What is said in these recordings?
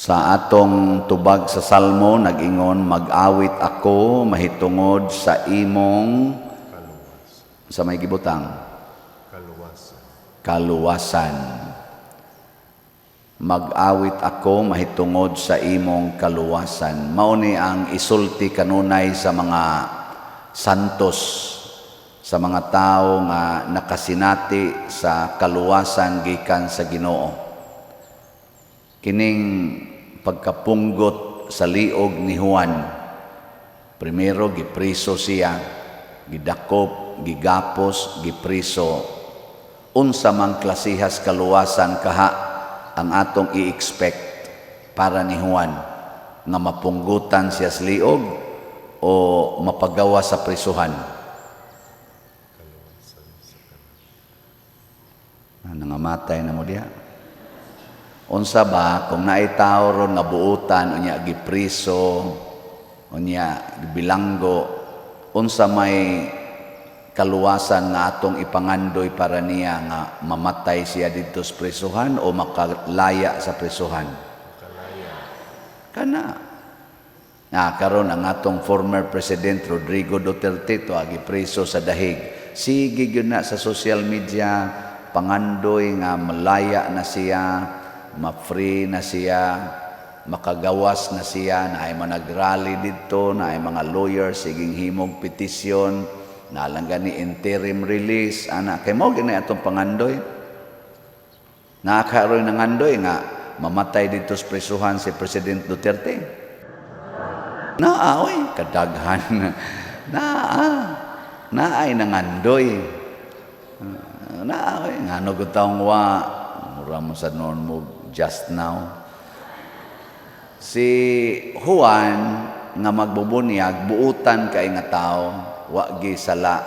Sa atong tubag sa Salmo, nag-ingon, "Mag-awit ako mahitungod sa imong Kaluwas. Sa may gibutang Kaluwasan. Kaluwasan. Mag-awit ako mahitungod sa imong kaluwasan." Mao ni ang isulti kanunay sa mga santos, sa mga tao nga nakasinati sa kaluwasan gikan sa Ginoo. Kining pagkapunggot sa liog ni Juan, primero gipriso siya, gidakop, gigapos, gipriso. Unsa mang klasihas kaluwasan kaha ang atong i-expect para ni Juan? Nga mapunggutan siya sa liog o mapagawa sa prisuhan? Kaluwasan sa Ah, nangamatay na mo diha. Unsa ba kung naay tao ron nga buutan, unya gipriso, unya gibilanggo, unsa may kaluwasan nga atong ipangandoy para niya? Nga mamatay siya didto sa prisuhan o makalaya sa prisuhan? Makalaya. Kana. Na karon ang atong former President Rodrigo Duterte to gipreso sa Dahig. Sige gyud na sa social media pangandoy nga malaya na siya, ma-free na siya, makagawas na siya, na ay mga nagrally didto, na ay mga lawyers siging himog petisyon, na lang gani interim release ana, kay mao gani atong pangandoy. Nakakaroon ng andoy nga mamatay didto sa prisuhan si President Duterte? Naa, oy, kadaghan. Naa. Naay nangandoy. Ah, naa, oy, ngano gud taong wa, mura mo sa noon mo just now. Si Juan nga magbubunyag, buutan kay nga tao, wa gi sala.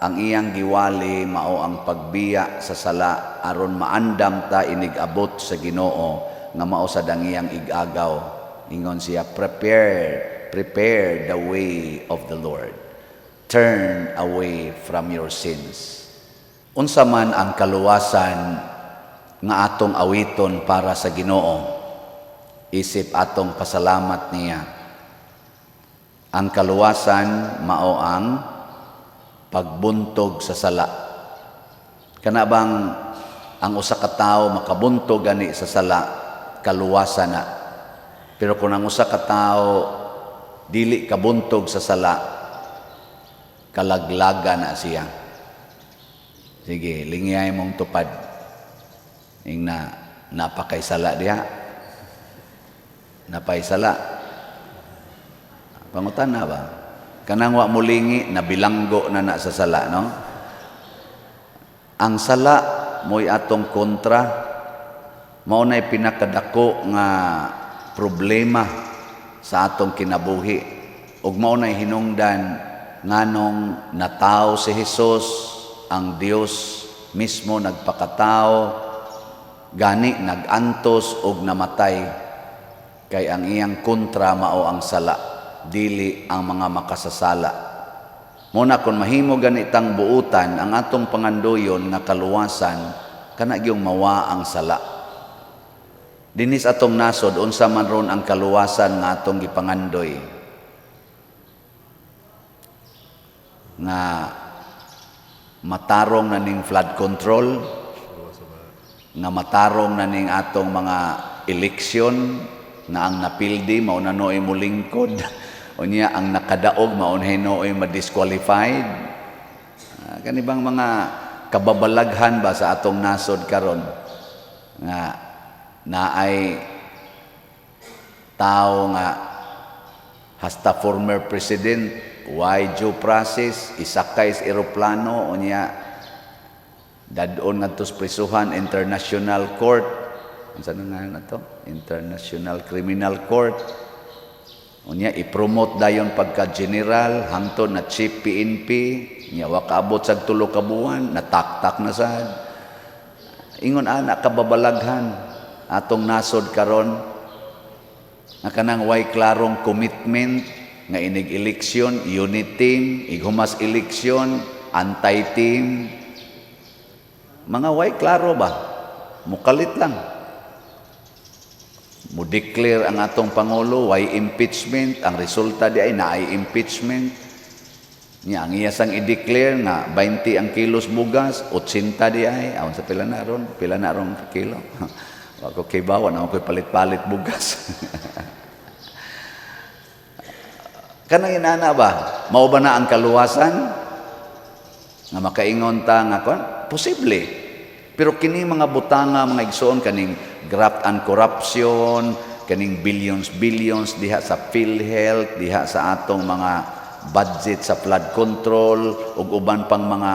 Ang iyang giwali mao ang pagbiya sa sala aron maandam ta inig-abot sa Ginoo nga mao sa iyang igagaw. Ingon siya, "Prepare, prepare the way of the Lord. Turn away from your sins." Unsa man ang kaluwasan nga atong awiton para sa Ginoo, isip atong pasalamat niya? Ang kaluwasan mao ang pagbuntog sa sala. Kana bang ang usa ka tawo makabuntog gani sa sala, kaluwasan na. Pero kung ang usa ka tawo dili kabuntog sa sala, kalaglaga na siya. Sige, lingiyay mong tupad. Ingna, napakaysala diha. Napaysala. Pangutan na ba? Kanang wa mulingi, nabilanggo na na sa sala, no? Ang sala mo'y atong kontra, mao na'y pinakadako nga problema sa atong kinabuhi. Ug mao na'y hinungdan nganong natawo si Jesus, ang Dios mismo nagpakatao, gani nagantos og namatay, kay ang iyang kontra mao ang sala, dili ang mga makasasala. Muna kung mahimo ganitang buutan, ang atong pangandoyon nga kaluwasan kana gyung mawa ang sala. Dinis atong nasod, unsa man ron ang kaluwasan nga atong gipangandoy? Nga matarong na ning flood control, nga matarong na ning atong mga eleksyon, na ang napildi mao na nooy molingkod, unya ang nakadaog mao na nooy ma-disqualified. Ah, kani bang mga kababalaghan ba sa atong nasod karon nga naay tao nga hasta former president why due process, isakay sa eroplano, unya dadon ngadto sa prisuhan, International Court, unsa na nga na to, International Criminal Court, unya i-promote dayon pagka general hangtod na chief PNP, nya wa kaabot sa 3 ka buwan, nataktak na sad. Ingon ana kababalaghan atong nasod karon nga kanang way klarong commitment, nga inig eleksyon unity team, ighumas eleksyon anti-team, mga way klaro ba, mukalit lang. Mo declare ang atong pangulo, way impeachment? Ang resulta di ay naay impeachment. Nya ang iya sang i-declare nga 20 ang kilos bugas, 80 di ay. Awan sa pila na ron, pila na ron kilo. Wa ko kibaw, na ko palit-palit bugas. Kanang inana ba? Mao ba na ang kaluwasan? Nga makaingon ta nga kon? Posible. Pero kini mga butanga, mga igsoon, kaning graft and corruption, kaning billions billions diha sa PhilHealth, diha sa atong mga budget sa flood control ug uban pang mga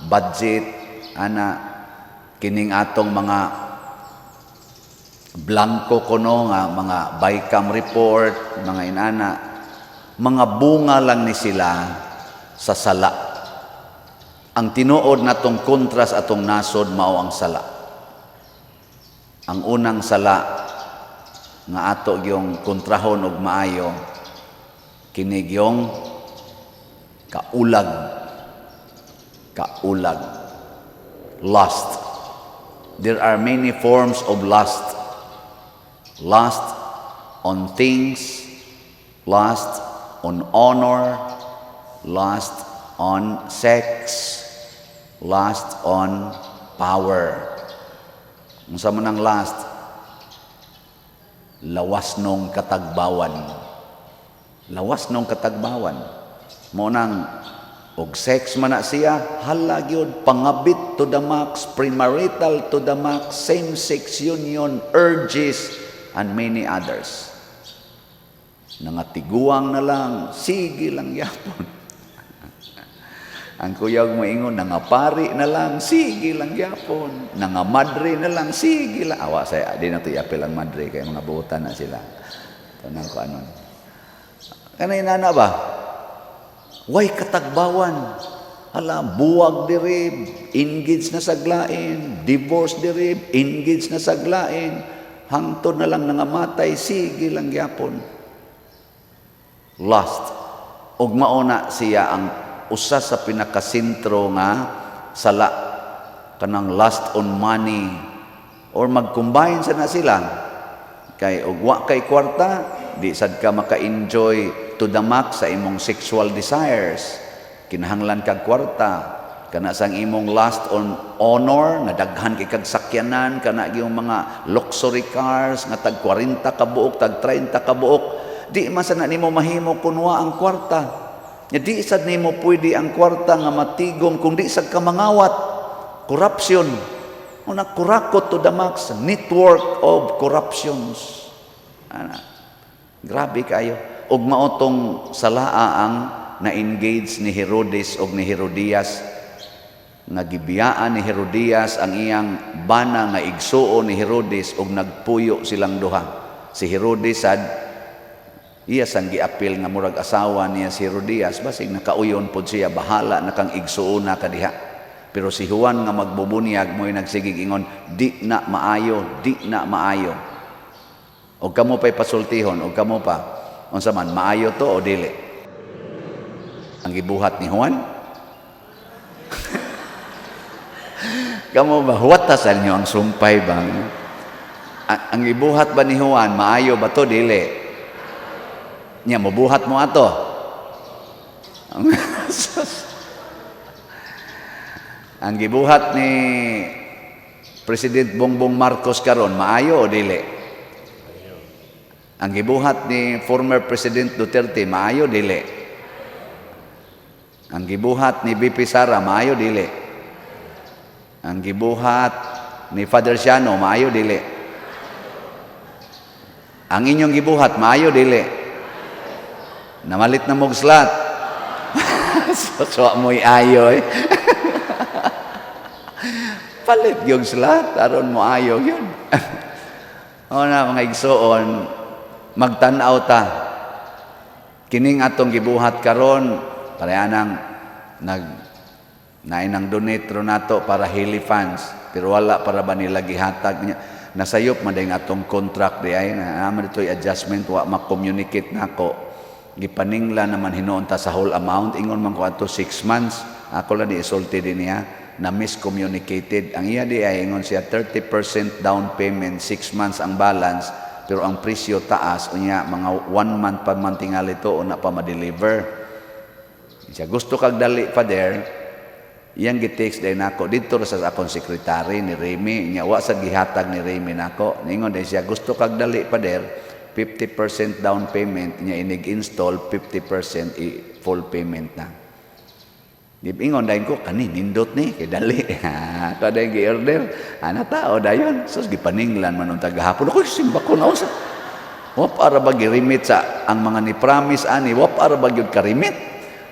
budget ana, kining atong mga blanco kuno nga mga BICAM report, mga inana, mga bunga lang ni sila sa sala. Ang tinuod natong kontra sa atong nasod mao ang sala. Ang unang sala nga ato gyung kontrahon og maayo, kini gyung kaulag. Kaulag, lust. There are many forms of lust: lust on things, lust on honor, lust on sex, lust on power. Unsa man ang lust? Lawas nung katagbawan. Lawas nung katagbawan. Mo nang og sex man na siya, hala gyud, pangabit to the max, premarital to the max, same-sex union, urges, and many others. Nangatiguang na lang, sige lang yapon. Ang kuyog mo ingon, nangapari na lang, sige lang yapon. Nangamadre na lang, sige lang. Awa saya, di na to iapil ang madre kay mga buutan na sila. Tanang ko anon. Kanay nana ba? Way katagbawan. Hala, buwag diri, engage na saglain, divorce diri, engage na saglain, hangtod na lang nangamatay, sige lang gyapon. Lust. Ug mauna siya ang usa sa pinakasentro nga sala, kanang lust on money, or mag-combine sa na sila kay og wa kay kwarta, di sad ka maka-enjoy to the max sa imong sexual desires. Kinahanglan kag kwarta. Kana sang imong lust on honor, nga daghan kay kag sakyanan, kana yung mga luxury cars nga tag 40 ka buok, tag 30 ka buok, di man sana nimo mahimo kun wa ang kwarta. Nya di sad nimo pwede ang kwarta nga matigom kung di sad ka mangawat. Corruption. Una, kurakot to the max, network of corruptions. Ana. Grabe kayo. Ug mao tong salaa ang na-engage ni Herodes og ni Herodias, nga gibiyaan ni Herodias ang iyang bana nga igsuon ni Herodes ug nagpuyo silang duha. Si Herodes sad iya sang giapil nga murag asawa niya si Herodias, basig nakauyon pod siya, bahala na kang igsuona ka diha. Pero si Juan nga magbubunyag mo'y nagsigig ingon, "Di na maayo, di na maayo." Og kamo pa'y pasultihon, og kamo pa, unsa man, maayo to o dili? Ang gibuhat ni Juan? Kamo ba, huwatasan niyo ang sumpay ba? Ang gibuhat ba ni Juan, maayo ba to, dili? Nya, mabuhat mo ato. Ang gibuhat ni President Bongbong Marcos karon, maayo o dili? Ang gibuhat ni former President Duterte, maayo, dili? Ang gibuhat ni VP Sara, maayo, dili? Ang gibuhat ni Father Siano, maayo, dili? Ang inyong gibuhat, maayo, dili? Namalit na mog slot. So mo'y ayo eh. Palit yung slot, aron mo ayo yun. O na, mga igsoon, magtan-aw ta. Kining atong gibuhat karon, pareha nag nainang donate ro nato para Heli funds, pero wala para ba nila gihatag niya. Nasayop man dayong atong contract di ay na naman dito'y adjustment, wa ma-communicate nako. Gipaningla naman hinuon ta sa whole amount, ingon man ko ato 6 months. Ako lang di isulti din niya na miscommunicated. Ang iya di ay ingon siya 30% down payment, 6 months ang balance. Pero ang presyo taas, unya mga one month pa man tingali to una pa ma-deliver. Siya gusto kag dali, Father, iyang gi-text day nako didto ra sa akong sekretary ni Remy. Nya wa sa gihatag ni Remy nako. Ningon day siya, "Gusto kag dali, Father, 50% down payment, nya inig-install 50% i full payment na." Di ingon dayon ko, "Kani nindot ni kay dali." Ko dayon gi-order. Ana tao dayon. Sus, gipaninglan man unta gahapon. Ako simba ko na usa. Wa para ba gi-remit sa ang mga ni promise ani, wa para ba gyud ka-remit?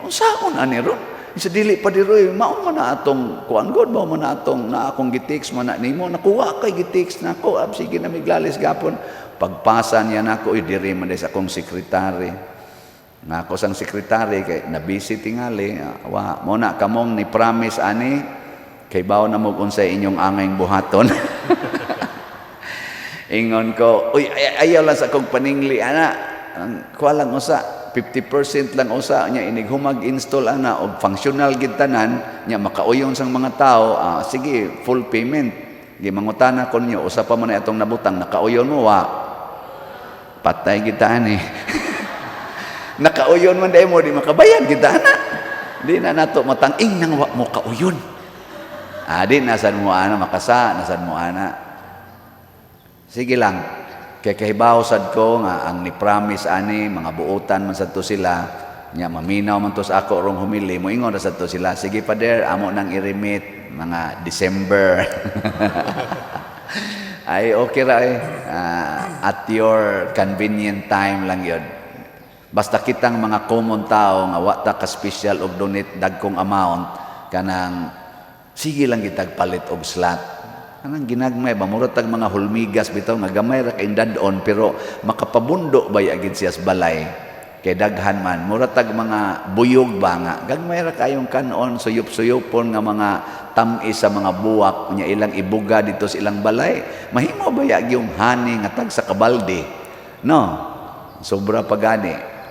Unsaon ani ron? Isa dili pa diroy, mao man na atong kuan god, mao man na atong na akong gi-text man na nimo, nakuha kay gi-text nako, ab sige na miglalis gapon. Pagpasa niya nako, uy, diri man sa akong sekretary. Nga ako sang sekretary kay na busy tingali, ah, wa mo na kamong ni promise ani kay bawo na mo unsay inyong angayng buhaton. Ingon ko, "Uy, ayaw lang sa akong paningli ana. Ang kuha lang usa, 50% lang usa nya inig humag install ana og functional gid tanan nya makauyon sang mga tao, ah, sige, full payment." Gimangutana ko ninyo, usa pa man na atong nabutang, nakauyon mo wa? Patay kita ani. Nakauyon man dahil mo, di makabayad kita ana. Di na nato matang-ing nang wa mo kauyon. Ah, di nasan mo ana makasa, nasan mo ana. Sige lang. Kay kahibaw sad ko nga ang ni promise ani mga buotan man sad to sila nya maminaw man to sa ako rong humili, moingon ra sad to sila, "Sige, Father, amo nang i-remit mga December." Ay, okay ra eh. Ah, at your convenient time lang yun. Basta kitang mga common tao nga wa ta ka special og donate dagkong amount, kanang sige lang kitag palit og slot. Kanang ginagmay ba, murag tag mga hulmigas bitaw nga gamay ra kay dad-on pero makapabundo ba gid siya sa balay. Kay daghan man, murag tag mga buyog ba nga gagmay ra kayong kanon, suyop-suyopon nga mga tam-is sa mga buwak nya ilang ibuga dito sa ilang balay. Mahimo ba ya yung honey nga tag sa kabalde? No. Sobra pa gani.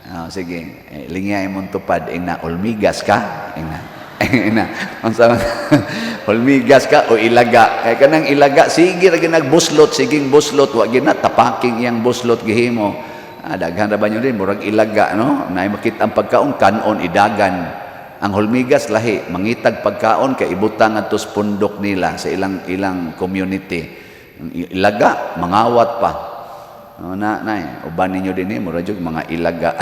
Ah, sige, eh, lingya imong tupad ina hulmigas ka, ina. Ina. Unsa man hulmigas ka o ilaga? Kay kanang ilaga sige ra ginagbuslot, siging buslot, wa gina tapaking iyang buslot gihimo. Ah, daghan ra ba nyo din murag ilaga, no? Naay makita ang pagkaon, kanon idagan. Ang hulmigas lahi, mangitag pagkaon kay ibutang adto sa pundok nila sa ilang ilang community. Ang ilaga mangawat pa. No, na na uban ninyo din eh, mura jud mga ilaga.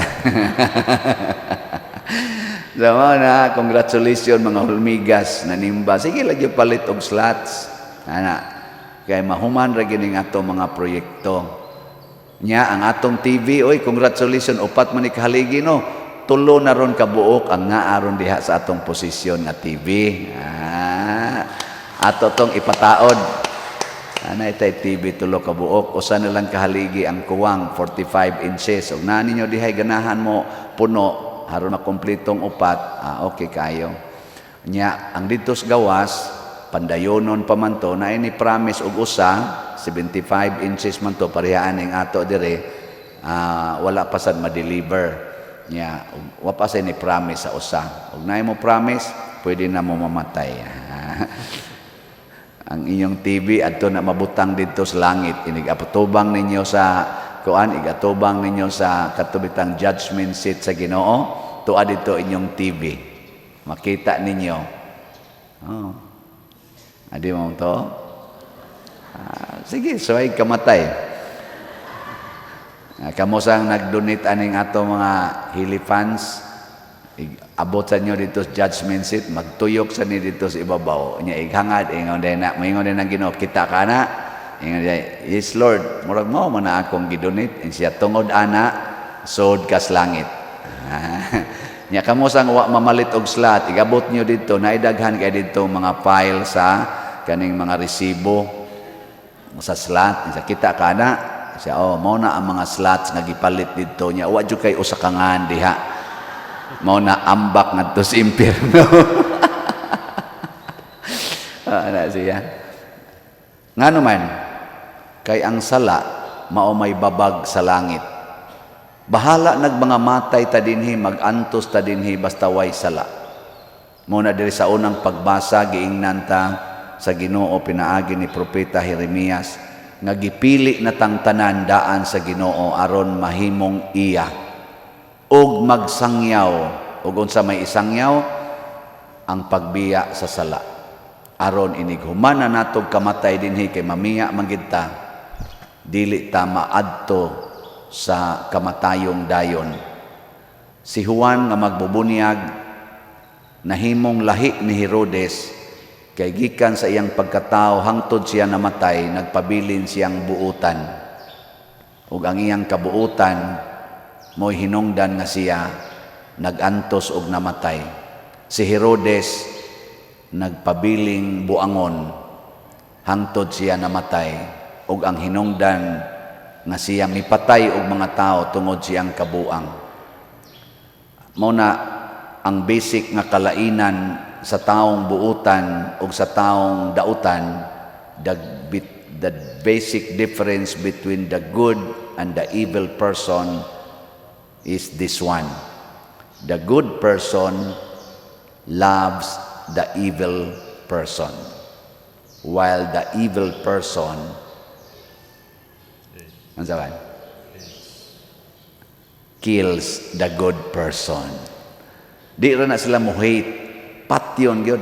So mao na, congratulations mga hulmigas nanimba. Sige lagi palit og slots. Ana, kay mahuman ra gining ato mga proyekto. Nya ang atong TV, oy, congratulations, upat man ni kahaligi, no. Tulo na ron kabuok ang naaron diha sa atong posisyon nga TV. Ah, ato tong ipataod. Ana itay TV tulo ka buok, usa na lang kahaligi ang kuwang, 45 inches. Ug naa ninyo dihay ganahan mo puno aron makumpletong upat, ah, okay kayo. Nya ang dito sa gawas pandayonon pa man to, na ini promise og usa, 75 inches man to, parehaan ning ato dire, ah, wala pa sad ma-deliver. Nya wa pa sad ni promise sa usa. Ug naay mo promise, pwede na mo mamatay. Ang inyong TV adto na mabutang didto sa langit, inig apatubang ninyo sa kuan, igatubang ninyo sa katubitang judgment seat sa Ginoo, tuwa dito inyong TV, makita ninyo. Oh, adi mo to. Ah, sige, suway kamatay. Ah, kamo sang nag-donate aning ato mga Hili fans, abot sa inyo dito sa judgment seat, magtuyok sa ni dito sa ibabaw. Nya ighangad, ingon din na, moingon din ang Ginoo, "Kita ka na?" Ingon din, "Yes, Lord, murag mo man na akong gidonate." Siya, "Tungod ana, sod kas langit." Nya kamo sang wa mamalit og slot, igabot niyo dito, naidaghan kay dito mga file sa kaning mga resibo sa slot. Siya, "Kita ka na?" Siya, "Oh, mao na ang mga slots nga gipalit dito." Nya wa jud kay usa ka ngan diha. Mao na ambak ngadto sa impierno. Ah, na siya. Ngano man, kay ang sala mao may babag sa langit. Bahala nag mga matay ta dinhi, magantos ta dinhi, basta way sala. Mao na diri sa unang pagbasa giingnan ta sa Ginoo pinaagi ni propeta Jeremias. Nga gipili na tang tanan daan sa Ginoo aron mahimong iya ug magsangyaw. Ug unsa may isangyaw? Ang pagbiya sa sala, aron inig human na natog kamatay dinhi, kay mamiya man gid ta, dili ta maadto sa kamatayong dayon. Si Juan nga magbubunyag nahimong lahi ni Herodes kay gikan sa iyang pagkatao hangtod siya namatay, nagpabilin siyang buutan, ug ang iyang kabuutan mo'y hinungdan nga siya nagantos og namatay. Si Herodes nagpabiling buangon hangtod siya namatay, ug ang hinungdan nga siya mipatay og mga tao tungod siyang kabuang. Mao na ang basic nga kalainan sa taong buutan ug sa taong dautan, the basic difference between the good and the evil person is this one: the good person loves the evil person, while the evil person, ano ba, kills the good person. Di ra na sila mo hate, patyon gyud.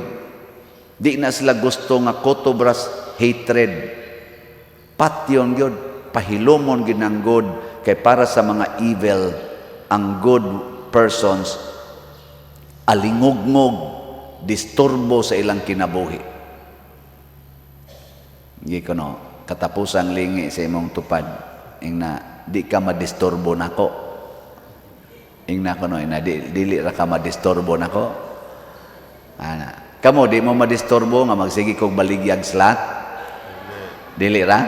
Di na sila gusto nga kutob ras hatred. Patyon gyud, pahilomon gyud ang good, kay para sa mga evil, ang good persons alingugngog, disturbo sa ilang kinabuhi. Gi kuno katapusang lingi sa imong tupad, ingna, "Di ka madisturbo nako." Ingna kuno, ingna, "Di, dili ra ka madisturbo nako." Ana, kamo, di mo madisturbo nga magsige kog baligyag slot? Dili ra?